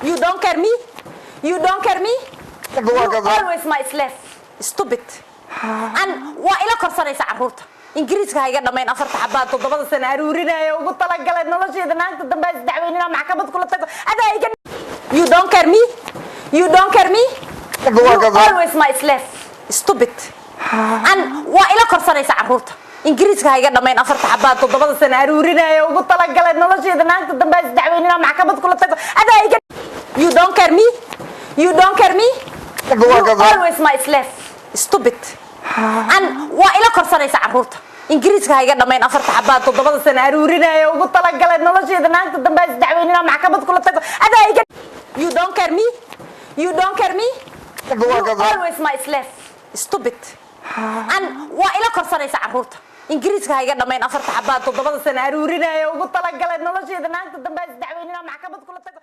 You don't care me. You don't care me. You always my slave. Stupid. And waa ila korsanaysa carruurta. Ingiriiska ha iga dhamayn. Afarta xabaa 7da sano aruurinaya ugu talagalay nolosheeda. Naagta dambe isdacweynina, maxkamad kula tago adaa iga. You don't care me. You don't care me. You always my slave. Stupid. And waa ila korsanaysa carruurta. Ingiriiska ha iga dhamayn. Afarta xabaa 7da sano aruurinaya ugu talagalay nolosheeda. Naagta dambe isdacweynina, maxkamad kula tago adaa iga. You don't care me. You don't care me. You always my slave. Stupid. And waa ila korsanaysa carruurta. Ingiriiska ha iga dhamayn. Afarta xabaa 7da sano aruurinaya ugu talagalay nolosheeda. Naagta dambe isdacweynina, maxkamad kula tago adaa iga. You don't care me. You don't care me. You always my slave. Stupid. And waa ila korsanaysa carruurta. Ingiriiska ha iga dhamayn. Afarta xabaa 7da sano aruurinaya ugu talagalay nolosheeda. Naagta dambe isdacweynina, maxkamad kula tago.